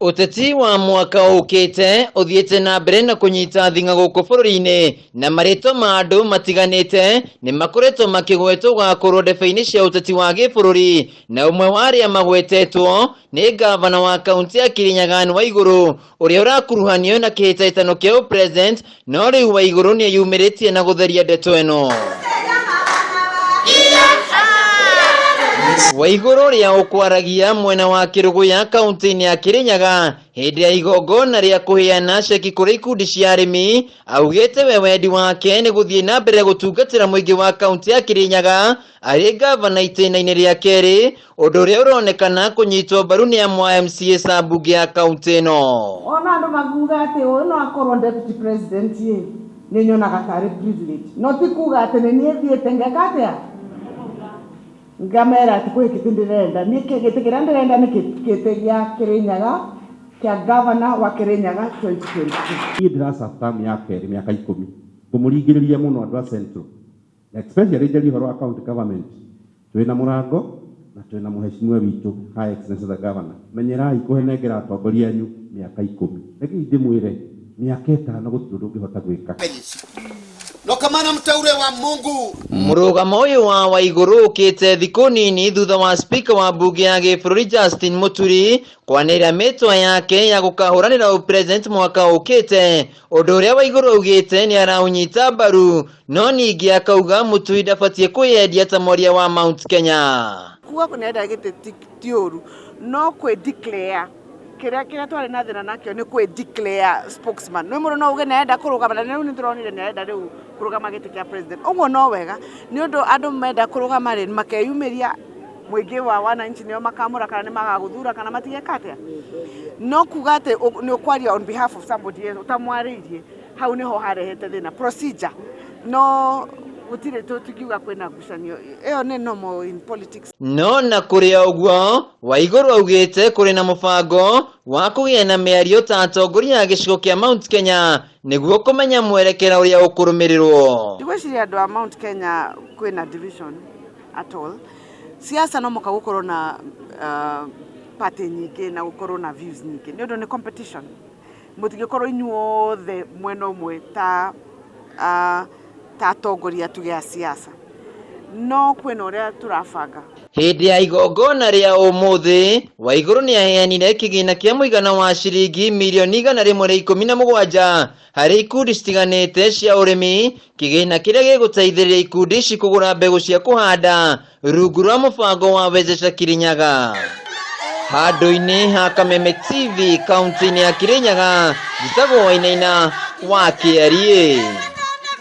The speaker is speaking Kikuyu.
Ũteti wa mwaka ũkĩte ũthiĩte na mbere na kũnyita thing'a gũkũ bũrũri-inĩ na marĩtwa ma andũ matiganĩte nĩ makoretwo makĩgwetwo gũgakorwo ndebe-inĩ cia ũteti wa gĩbũrũri, na ũmwe wa arĩa magwetetwo nĩ ngavana wa kaunti ya Kirinyaga Anne Waigũrũ ũrĩa ũrakuruhanio na kĩhĩtahĩtano kĩa ũpresident, no rĩu Waigũrũ nĩ eyumĩrĩtie na gũtheria ndeto ĩno. Waigũrũ ũrĩa ũkwaragia mwena wa Kĩrũgũya kaunti-inĩ ya Kĩrĩnyaga hĩndĩ ya igongona rĩa kũheana ceki kũrĩ ikundi cia arĩmi augĩte we wendi wake nĩ gũthiĩ na mbere gũtungatĩra mũingĩ wa kaunti ya Kĩrĩnyaga arĩ ngavana itĩna-inĩ rĩa kerĩ, ũndũ ũrĩa ũronekana kũnyitwo mbaru nĩ amwe a MCAs a mbunge ya kaunti ĩno. Ona andũ makiuga atĩ ũyũ no akorwo deputy president ĩ, nĩ nyonaga tarĩ privilege. No ti kuga atĩ nĩ niĩ thiĩte ngeka atĩa? Ngamera atĩ kwĩ gĩtĩ ndĩrenda. Niĩ gĩtĩ kĩrĩa ndĩrenda nĩ gĩtĩ gĩa Kĩrĩnyaga, kĩa governor wa Kĩrĩnyaga 2022. Niĩ ndĩra serve term ya kerĩ mĩaka ikũmi. Ngũmũringĩrĩria mũno andũ a Central, na especially njarie ũhoro wa county government. Twĩna mũrango na twĩna mũheshimiwa witũ High Excellency the Governor. Menyerai kũhenengera atongoria anyu mĩaka ikũmi. Rekei ndĩmwĩre mĩaka ĩtano gũtirĩ ũndũ ũngĩhota gwĩka. Lokamana mteule wa Mungu. Mũrũgamo ũyũ wa Waigũrũ ũkĩte thikũ nini thutha wa spika wa mbunge ya gĩbũrũri Justin Mũturi kwanĩrĩra mĩtwa yake ya gũkahũranĩra ũpresident mwaka ũkĩte, ũndũ ũrĩa Waigũrũ augĩte nĩ araũnyita mbaru, no ningĩ akauga Mũturi ndabatiĩ kwĩyendia ta mwaria wa Mount Kenya. Kuga nĩarenda gĩtĩ ti ũru, no kwĩ declare kĩrĩa kĩrĩa twarĩ na thĩna nakĩo nĩ kwĩ declare spokesman. Nĩ mũndũ no uge nĩ arenda kũrũgama na rĩu nĩ tũronire nĩ arenda rĩu kũrũgama gĩtĩ kĩa president. Ũguo no wega nĩ ũndũ andũ menda kũrũgama rĩ makeyumĩria mũingĩ wa wananchi nĩo makamũra kana nĩ magagũthura kana matigeka atĩa. No kuga atĩ nĩ ũkwaria on behalf of somebody else ũtamwarĩirie, hau nĩho harehete thĩna procedure. No gũtirĩ tũtingiuga kwĩna ngucanio ĩyo nĩ normal in politics. No na kũrĩ o ũguo, Waigũrũ augĩte kũrĩ na mũbango wa kũgĩa na mĩario ta atongoria a gĩcigo kĩa Mount Kenya nĩguo kũmenya mwerekera ũrĩa ũkũrũmĩrĩrwo. Ndigwĩciria andũ a Mount Kenya kwĩna division at all. Siasa no mũka gũkorwo na party nyingĩ na gũkorwo na views nyingĩ nĩ ũndũ nĩ competition. Mũtingĩkorwo inyuothe mwena ũmwe ta ta atongoria tuge a siasa. No kwĩna ũrĩa tũrabanga. Hĩndĩ ya igongona rĩa ũmũthĩ, Waigũrũ nĩ aheanire kĩgĩna kĩa mũigana wa ciringi mirioni 117 harĩ ikundi citiganĩte cia ũrĩmi, kĩgĩna kĩrĩa gĩgũteithĩrĩria ikundi ici kũgũra mbegũ cia kũhanda rungu rwa mũbango wa Wezesha Kirinyaga. Handũ-inĩ ha Kameme TV kaunti-inĩ ya Kirinyaga, njĩtagwo Wainaina wa Kĩariĩ.